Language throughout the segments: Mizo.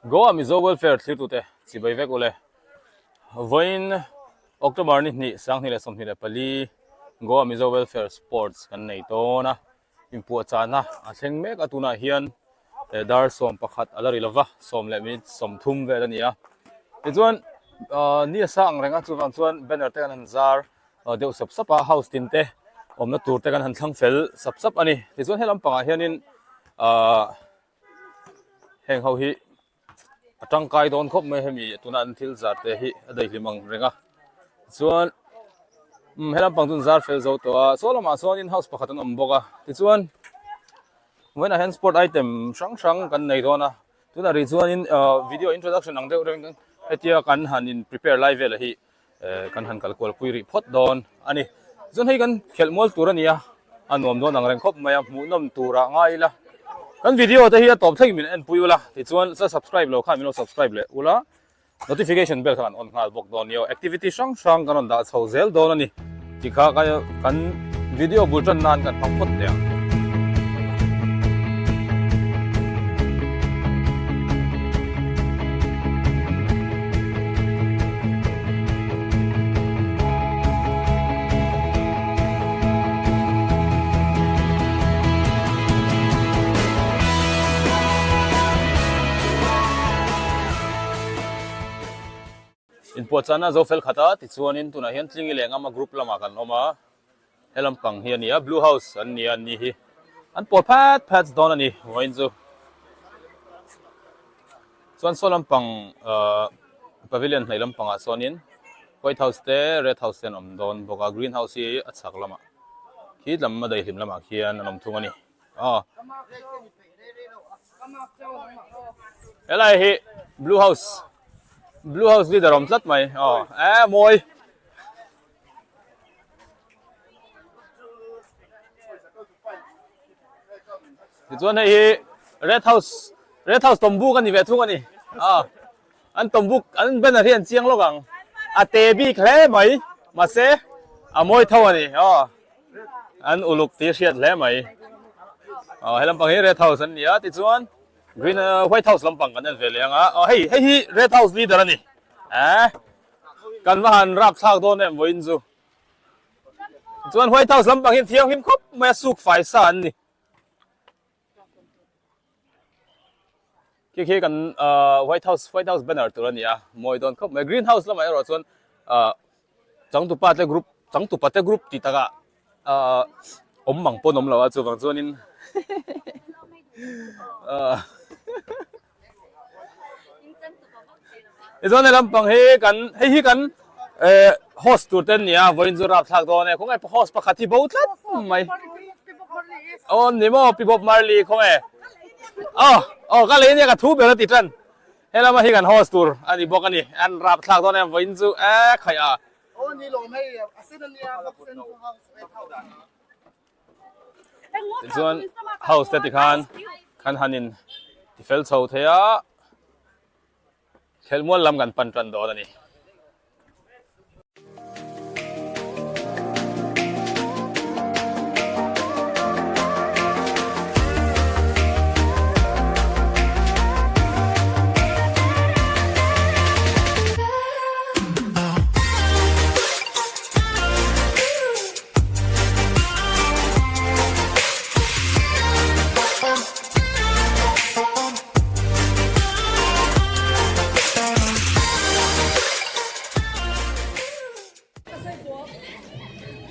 Goa Mizo Welfare thlirtute chibai vek ule. Vawiin October ni hnih 2024 Goa Mizo Welfare Sports kan nei dawn a, inpuahchahna a thleng mek a tunah hian dar 11 a la ri lova, sawm leh minute 30 vel a ni a. Tichuan ni a sa ang reng a chuvang chuan banner te kan han zar deuh sap sap a, house tin te awmna tur te kan han thlang fel sap sap a ni. Tichuan he lampangah hianin ahh heng ho hi a tangkai dawn khawp mai hemi tuna an thil zar te hi a daihlim ang reng a chuan umm he lampang chu an zar fel zo tawh a saw lamah chuanin house pakhat an awm bawk a tichuan vawiinah hian sport item hrang hrang kan nei dawn a tunah rih chuanin ahh video introduction ang deuh reng hetia kan han in prepare lai velah hi. Eh kan han kal kual pui rih phawt dawn a ni. Chuan hei kan khelh mual tur a ni a, a nuam dawn ang reng khawp mai a, hmuhnawm turah ngai ila. Kan video te hi a tawp thleng min en pui ula, tichuan sa subscribe lo khan min lo subscribe leh ula, notification bell kha kan on nghal bawk dawn nia, activity hrang hrang kan rawn dah chho zel dawn a ni. Tikha kan video bul tan nan kan hmang phawt teh ang. Inpuahchahna zo fel khat a, tichuanin tunah hian Tlingi leh Ngama group lamah kan awm a, he lampang hi a ni a, Blue House an ni a, an ni hi an pawl phat phat dawn a ni vawiin chu. Chuan saw lampang ahh pavilion hnaih lampangah sawnin White House te Red House te an awm dawn bawk a, Green House hi a chhak lamah khi lam a daihlim lamah khian an awm thung a ni. Aw. Helai hi Blue House Blue House leader awm tlat mai. Aw eh mawi. Tichuan hei hi Red House Red House tawmbuk a ni ve thung a ni. Aw an tawmbuk an banner hi an chiang lawk ang. A te bik hle mai mahse a mawi tho a ni. Aw. An uluk tih hriat hle mai. Aw he lampang hi Red House an ni a tichuan Green White House lampang kan en ve leh ang a. Aw hei hei hi Red House leader a ni. Eh kan va han rap thlak dawn em vawiin chu. Chuan White House lampang hi thianghlim khawp mai a suk fai sa an ni. Khi khi kan White House White House banner tur a ni a, mawi dawn khawp mai. Green House lamah erawh chuan changtupa te group changtupa te group tih takah awm mang pawn awm lo a chuvang chuanin Tichuan he lampang hi kan hei hi kan eh host tur te an ni a vawiin chu rapthlak dawn e khawnge host pakhat hi bo tlat mai aw ni maw Pi Bob Marley khawnge aw aw ka lei ania ka thu ber a ti tan he lama hi kan host tur a ni bawk a ni an rapthlak dawn em vawiin chu e khaih a. Tichuan house te tikhan kan han in tifel chho thei a, khelmual lam kan pan tan dawn a ni.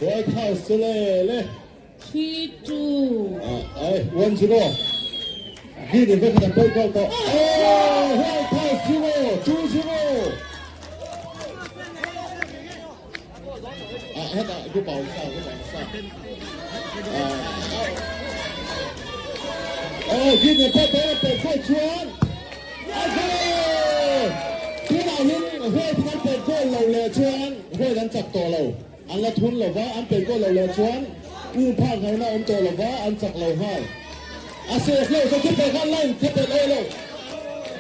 White House chu le le. 3 2. Ah, ai, 1 0. Green in vek an pawih goal tawh. Oh, White House 0, 2 0. Ah, hetah group a awm sa, group a awm sa. Ah, oh, green in pawh tawh a pet goal chuan. A goal! Tunah hian White in an pet goal lo leh chuan White an chak tawh lo. An la thun lo va, an pet goal lo leh chuan u phak ngaihna awm tawh lo va, an chak lo nghal. A save lo chuan khipeh khan line khipeh lo lo.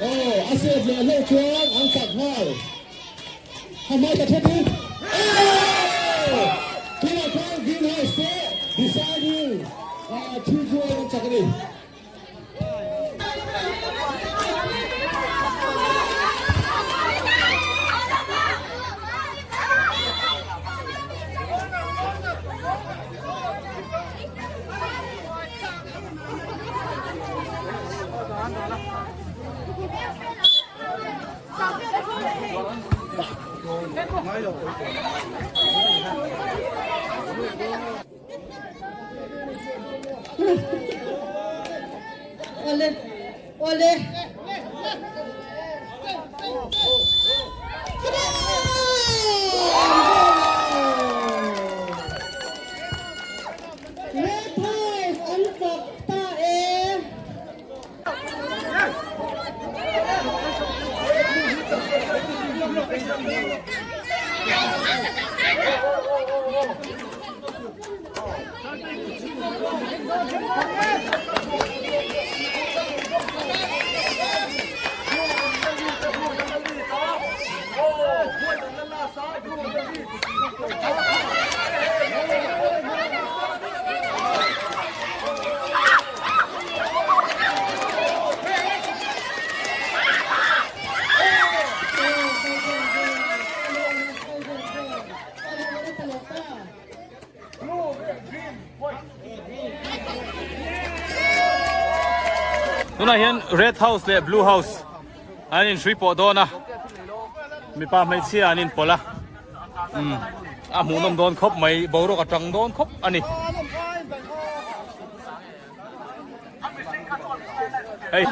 Oh, a save leh lo chuan an chak nghal. A hmai ka thawt hi. Tunah khan Green House te deciding 3-0 an chak a ni. Awle awle. Red House an chak ta e. Tunah hian red house leh blue house an inhrui pawh dawn a mipa hmeichhia an inpawlh a umm a hmuhnawm dawn khawp mai boruak a tang dawn khawp a ni. Hei.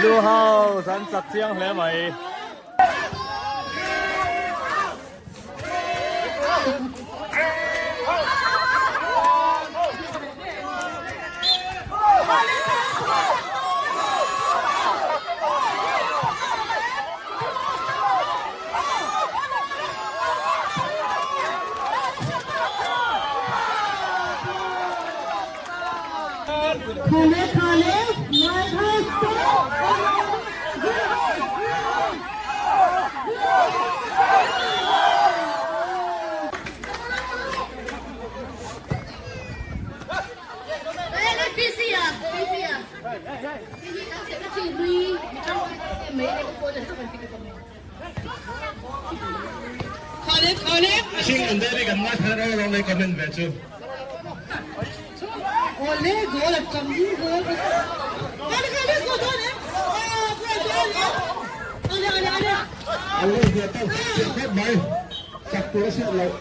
Blue House an chak chiang hle mai. Khale khale White House Sing an deuh kan ngai thar rawng lai comment ve chu. An lo hia tawk chiah khawp mai, chak tur a hriat loh.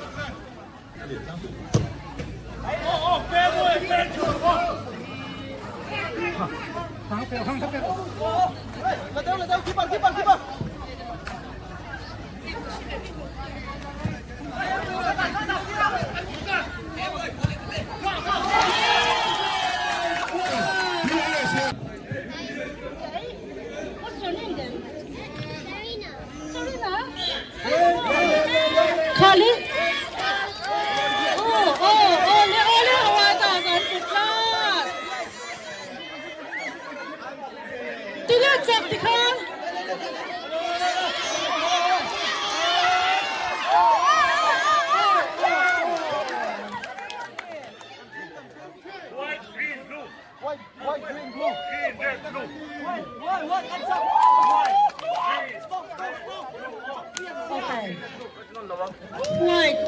White,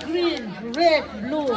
green, red, blue.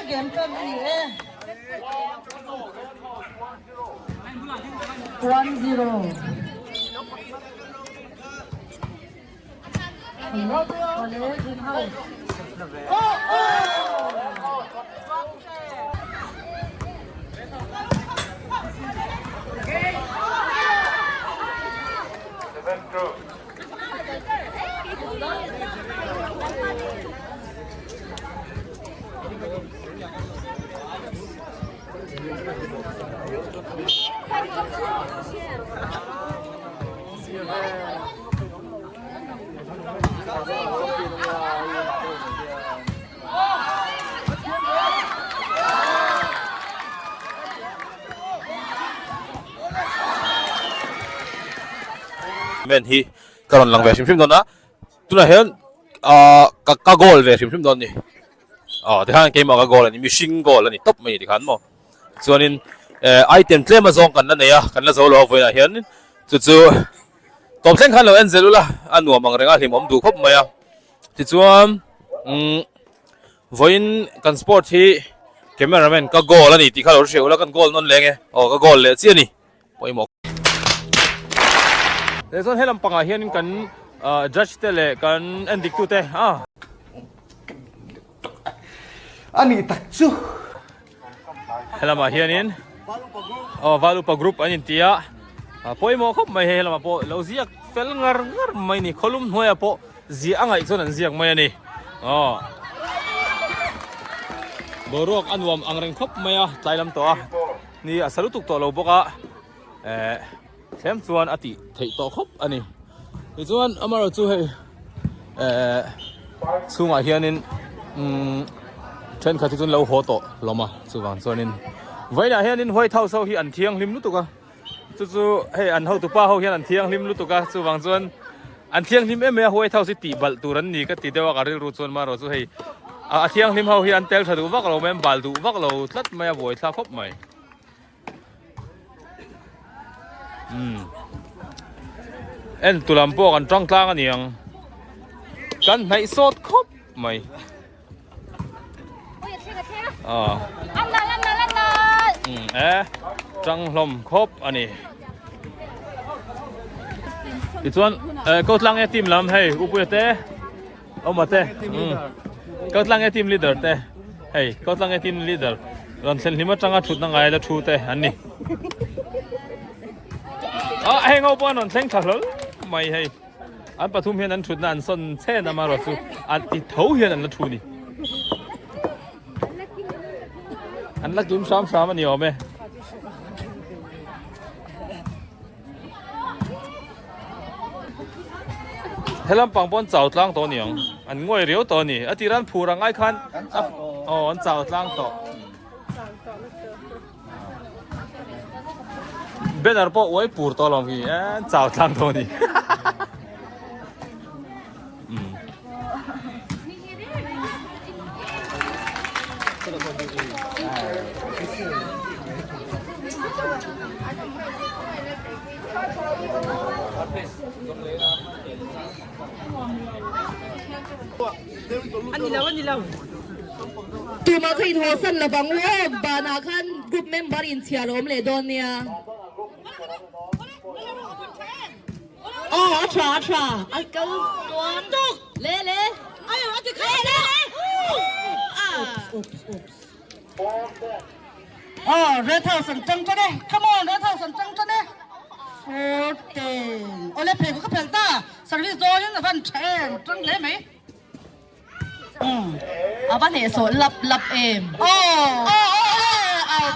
game tan a ni e. 1-0. Awle Green House. Oh oh! Men hi ka rawn lang ve hrim hrim dawn a tunah hian ahh ka ka goal ve hrim hrim dawn a ni aw tikhan keimah ka goal a ni mihring goal a ni tawp mai a ni tikhan maw chuanin eh item tlem azawng kan la nei a kan la zo lo a vawiinah hian chu chu tawp thleng khan lo en zel ula a nuam ang reng a hlimawm duh khawp mai a tichuan umm vawiin kan sport hi cameraman ka goal a ni tih kha lo hre ula kan goal nawn leng e aw ka goal leh chiah a ni pawimawh. Leh chuan helam pangah hianin kan judge te leh kan endik tute a. A nih tak chu. Helamah hianin aw Valupa group an inti a, pawimawh khawp mai hei helamah pawh lo ziak fel ngar ngar mai a ni, khawlum hnuaiah pawh ziah a ngaih chuan an ziak mai a ni aw. Boruak a nuam ang reng khawp mai a tlai lam tawh a ni a sa lutuk tawh lo bawk a eh thlem chuan a tih theih tawh khawp a ni tichuan amaherawh chu hei eh chhungah hianin umm thenkhat hi chu an lo haw tawh hlawm a chuvang chuanin vawiinah hianin white house ho hi an thianghlim lutuk a chu chu hei an hotupa ho hian an thianghlim lutuk a chuvang chuan an thianghlim em mai a white house hi tih balh tur an ni ka ti deuh a ka rilru chuan marawh chu hei a thianghlim ho hi an tel tha duh vak lo mai an bal duh vak lo tlat mai a buaithlak khawp mai. Umm en tu lam pawh kan tang tlang a ni ang kan hnaih sawt khawp mai ah umm e tang hlawm khawp a ni tichuan eh ko tlang e team lam hei upuia te Awma te Kaltlang e team leader te hei Kaltlang e team leader rawn thlen hlim atanga thutna ngai la thu te an ni ah heng ho pawh an rawn thleng tha hlawl mai hei an pathum hian an thutna an sawn chen amaherawh chu an ti tho hian an la thu ni an la kim hram hram a ni awm e. Helam pang pawh an chau tlang tawh a ni ang an ngawi riau tawh a ni a tir an phur ang ai khan aw an chau tlang tawh banner pawh uai pur tawh alawm hi an chau tlang tawh a ni Tumah kha inhaw san lo vang u aw, banah khan group member inchhiar a awm leh dawn nia. Aw a tha a tha a kal tuan tuk le le le le Aw Red House an tang tan e come on Red House an tang tan e 14 awle pheikhawk ka phelh ta service dawnin a van tha em tang hle mai. A va hnehsawh lap lap em. Aw aw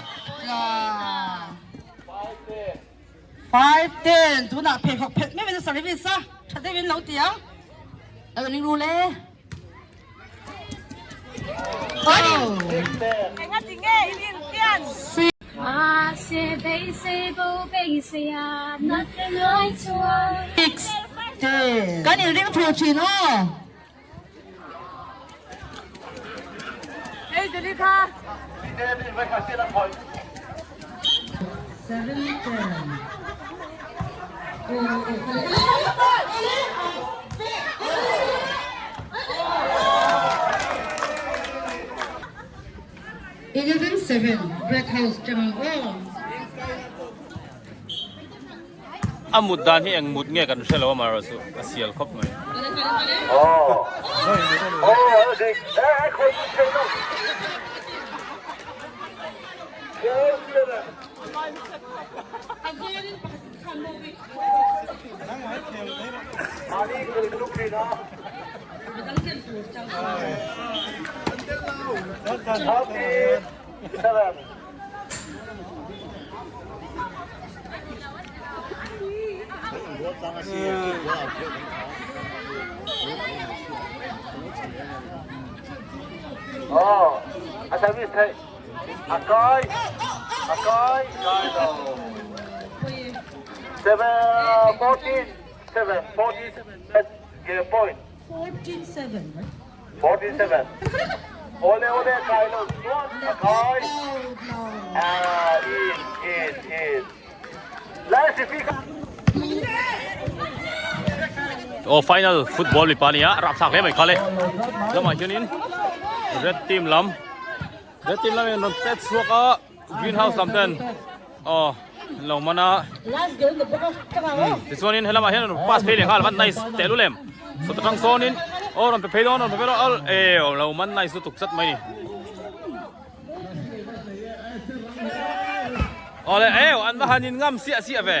5 10 tunah pheikhawk phelh meuh in service a tha deuh in lo ti ang. A ring ru le. Kan inring thu thin aw. 7 Red House tang ang aw. A mut dan hi eng mut nge kan hre lo a amaherawh chu a sial khawp mai. Aw final football mipa a ni a rapthlak hle mai kha le lamah hianin red team lam red team lamin an rawn pet chhuak a green house lam ten aw an lo man a tichuanin helamah hian rawn pass phei leh nghal a nice tehlul em sawta tang sawnin aw rawn pe phei dawn rawn pe phei dawn e lo man nice lutuk tlat mai ni. Awle eu an va han in ngam siah siah ve.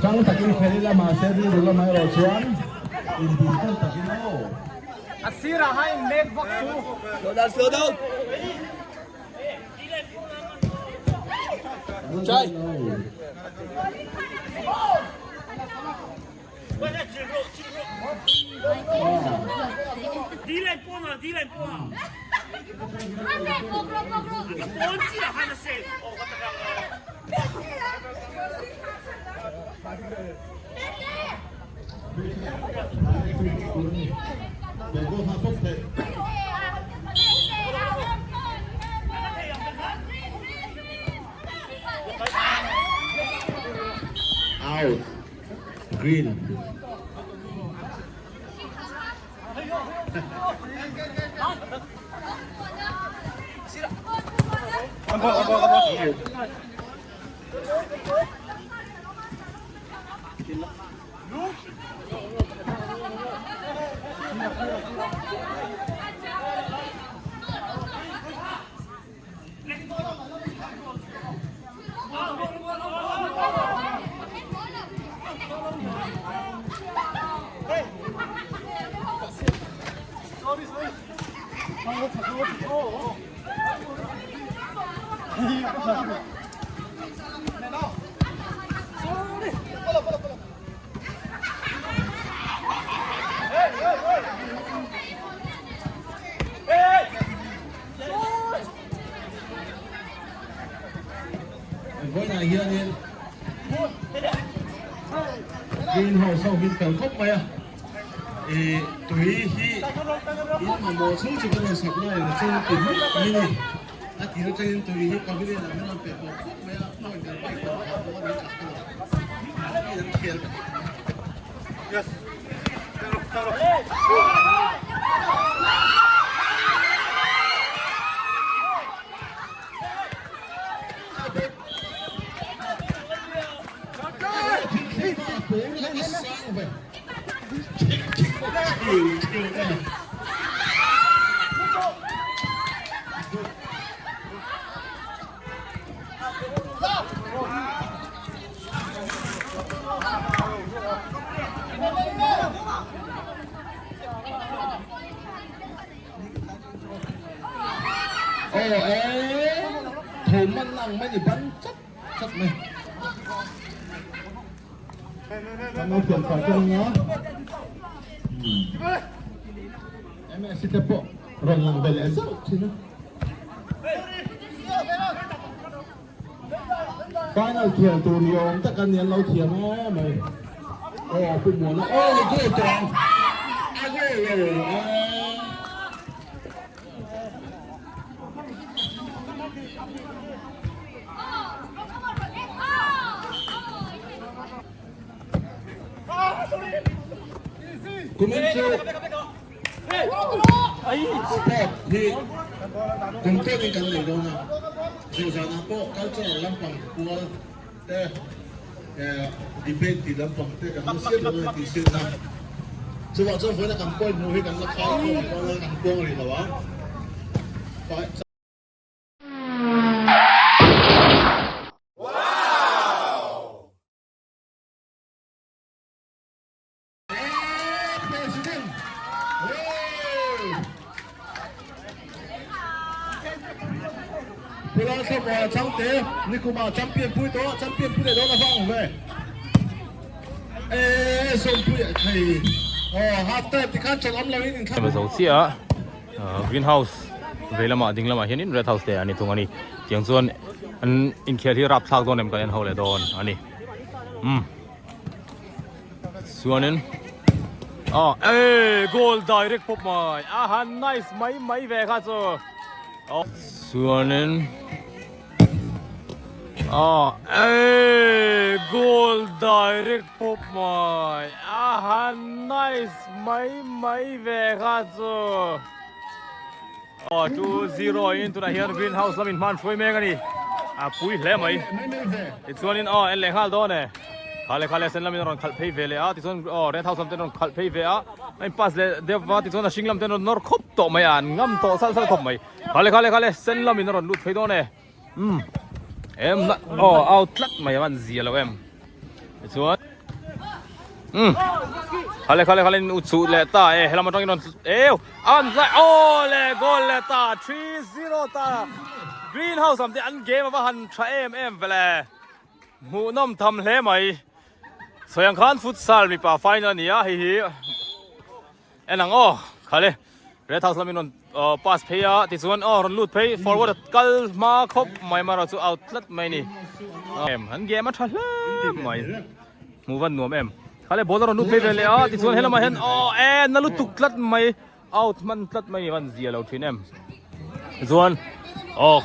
Chang takin khel ila mahse rilru lamah erawh chuan inbin takin aw. A sirah ha in mek vak chu. Slow down, slow down. Chai. Out. Green. Vawiinah hianin green house ho hi fel khawp mai a ih tui hi in mamawh chhung chu kan rawn supply ang chu ti hmuk mai a ni a tir atangin tui hi pavilion ah hian a rawn pe tawh khawp mai a point kan pek tawh phah pawh a ni chak a lo an khel Aw e, tho man ang mai ni ban chat chat mai. Kan lo pian fai ka ring a. MSC te pawh rawn lang ve leh zauh thin a. Final khel tur ni awm tak a ni an lo thiam em mai. Aw Pu Muana aw goal tawh ang. A goal lo aw. Kumin chu sport hi kum tawkin kan nei dawn a, zirzanah pawh cultural lampang pual te debate tih lampang te kan la siam dawn a tih sin a, chuvang chuan vawiina kan point hmuh hi kan la khai khawm dawn a, kan puang rih lo ang. Pula Samuel Changte nikuma champion pui tawh champion pui leh dawn avang ve e sawmpui thei aw half time tikhan chawlh awm loin inthlak zo chiah a greenhouse vei lamah ding lamah hianin red house te an ni thung a ni tiang chuan an inkhel hi rapthlak dawn em kan en ho leh dawn a ni umm. Chuanin ah eh goal direct pawp mai a han nice mai mai ve kha chu oh chuanin ah eh goal direct pawp mai a han nice mai mai ve kha chu aw 2-0 in tunah hian greenhouse lamin hman hruai mek a ni a pui hle mai tichuanin aw en leh nghal dawn e khale khale sen lamin a rawn khalh phei ve leh a tichuan aw red house lam ten a rawn khalh phei ve a a in pass leh deuh va tichuan a hring lam ten a rawn nawr khawp tawh mai a an ngam tawh salh salh khawp mai khale khale khale sen lamin a rawn lut phei dawn e umm em na aw out tlat mai a van zia lo em tichuan umm khale khale khale in u chhuh leh ta e helam atangin rawn eu an zai aw le goal leh ta 3-0 ta greenhouse lam te an game ava han tha em em vele hmuhnawm tham hle mai sawi ang khan futsal mipa final a ni a hei hi En ang aw, khale Red House lamin rawn pass phei a, tichuan aw rawn lut phei forward a kal hma khawp mai marawh chu out tlat mai a ni. Em an game a tha hle mai, hmuh van nuam em. Khale ball a rawn lut phei ve leh a, tichuan helamah hian aw en a lutuk tlat mai, out hman tlat mai a ni, van zia lo thin em. Tichuan aw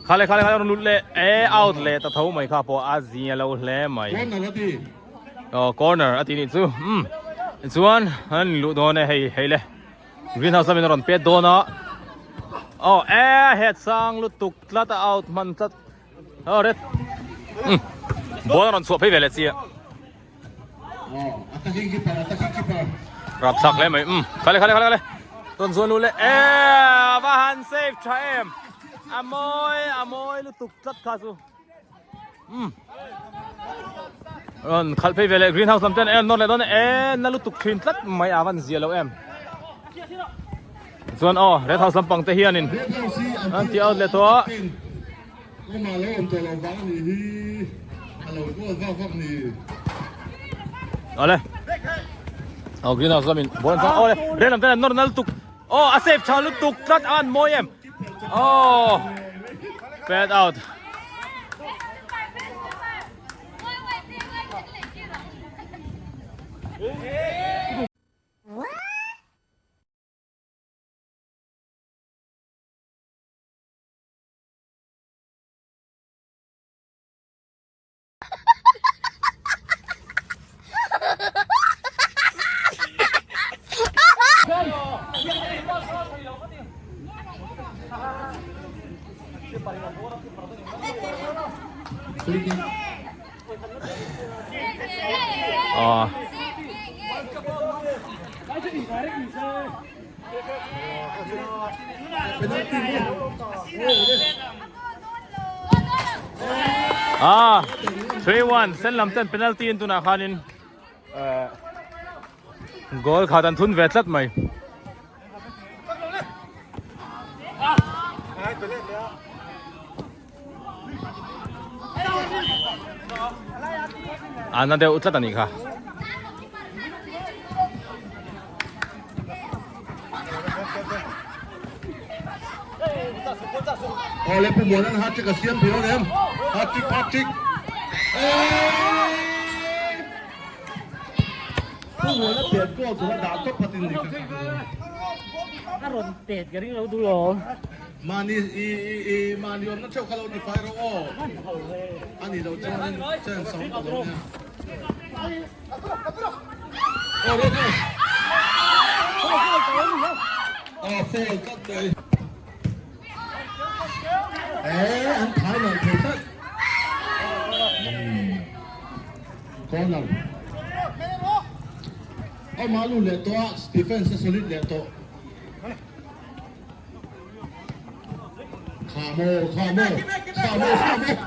khale khale khale rawn lut leh e out leh ta tho mai kha pawh a zia lo hle mai. Aw corner a tih nih chu umm chuan an luh dawn e hei hei le greenhouse lamin a rawn pet dawn a aw e head sang lutuk tlat a out hman tlat aw red umm ball a rawn chhuah phei ve leh chiah rapthlak hle mai umm khale khale khale khale rawn zuan luh leh e va han save tha em a mawi a mawi lutuk tlat kha chu. Um. Rawn khalh phei ve leh greenhouse lam ten en nawr leh dawn e na lutuk thin tlat mai a van zia lo em. Chuan aw red house lampang te hianin an ti out leh tawh a. Awma lo awm tawh lo vang ni hi a lo goal vak vak ni. Awle. Aw greenhouse lamin ball an chang awle red lam ten an nawr na lutuk. Aw a save tha lutuk tlat a an mawi em. Aw pet out. Ah. Ah, 3-1 sen lam ten penalty in tunah khanin eh, goal khat an thun ve tlat mai. A na deuh tlat a nih kha. Awle Pu Muanan hat-trick a siam thei dawn em? Hat-trick, hat-trick. Pu Muana pet goal tura dah tawp phatin ni kha. A rawn pet ka ring lo duh lo. Mahni i i mahni awmna theuh kha lo ti fai rawh aw. A nih loh chuanin chance a awm ta lo nia. Aw red house. Aw foul tlat mai. Eh an thai nalh thei tlat. Corner. Aw malu leh tawh a defense a solid leh tawh. Kha maw, kha maw, kha maw, kha maw.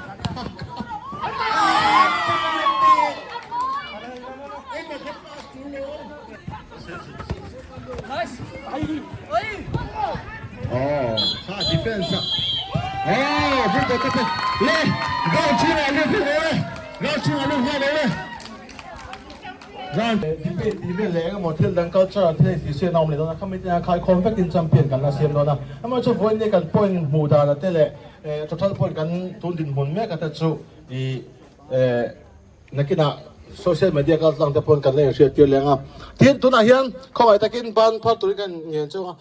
Oh, kha defense a. Oh, football ka pe. Le, goal chhungah lut nghal lo e. Goal chhungah lut nghal lo e. Zan debate tih vel leh engemaw thil dang cultural thil hei tih a awm leh dawn a, khami te hian khaikhawm vekin champion kan la siam dawn a. Amaherawhchu vawiin nia kan point hmuh dan te leh total point kan tun dinhmun mek a te chu ih nakinah social media kal tlang te pawn kan la inhriat tir leng a. Tin, tunah hian khawngaih takin ban phar turin kan ngen chauh a,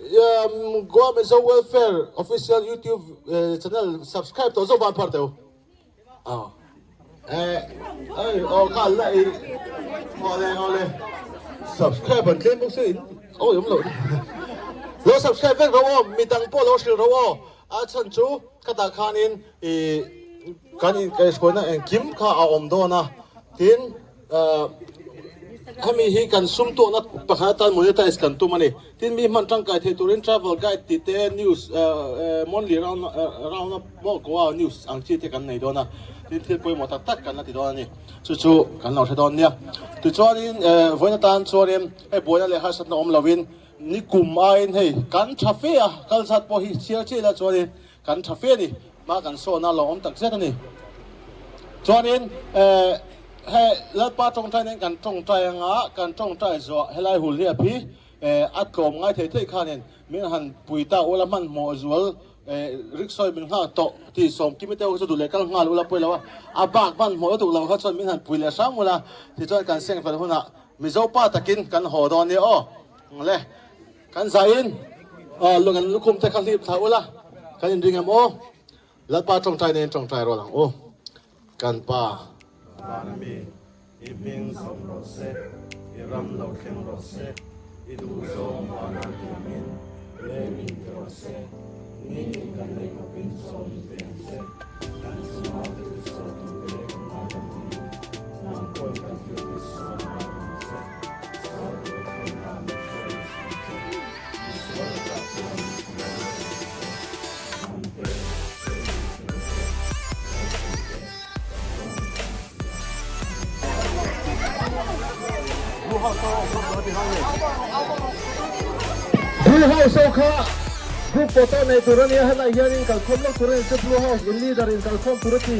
Goa Mizo Welfare Official YouTube channel subscribe tawh zawk ban phar teh u. Subscribe an tlem bawk se in awi awm loh lo subscribe vek ro aw mi dang pawh lo hrilh ro aw a chhan chu khatah khanin ih kan inkaihhruaina engkim kha a awm dawn a tin. Hemi hi kan sum tuahna pakhat atan monetize kan tum a ni. Tin, mi hman tangkai thei turin travel guide tih te, news monthly round round up maw Goa news ang chi te kan nei dawn a. Tin, thil pawimawh tak tak kan la ti dawn a ni. Chu chu kan lo hre dawn nia. Tichuanin vawiin atan chuanin hei buaina leh harsatna awm lovin ni kum aiin hei kan tha fe a, kal zat pawh hi chhiar chiah ila chuanin kan tha fe a ni. Hma kan sawna lo awm tak zet a ni. Chuanin he Lalpa tawngtai nen kan tawngtai anga kan tawngtai zuah helai hul hiap hi a tlawm ngai thei thei khanin min han pui ta ula hmanhmawh zual rickshaw min nghak tawh tih sawmkimi te ho chu duh leh kal nghal ula pawi lo a, a bak hmanhmawh lutuk lo kha chuan min han pui leh hram ula tichuan kan seng fel hunah Mizo pa takin kan haw dawn nia aw. Le. Kan zahin kan lukhum te kha hlip thla ula, kan inring em aw? Lalpa tawngtai nen tawngtai rual ang u. Kan Pa. Vana mi, i hming zawm rawh se, i ram lo thleng rawh se, i duh zawng vana tiangin leng in ti rawh se, ni in kan lei khawpin sawm in pe ang che, kan chungah thil sawi tute leh kan ngaidam tiin, nang pawhin kan thil ti sawi ngaidam ang che. Blue House ho kha group photo nei tur a nia, helai hianin kalkhawm lawk tur a ni chu Blue House in leader in kalkhawm tur a ti.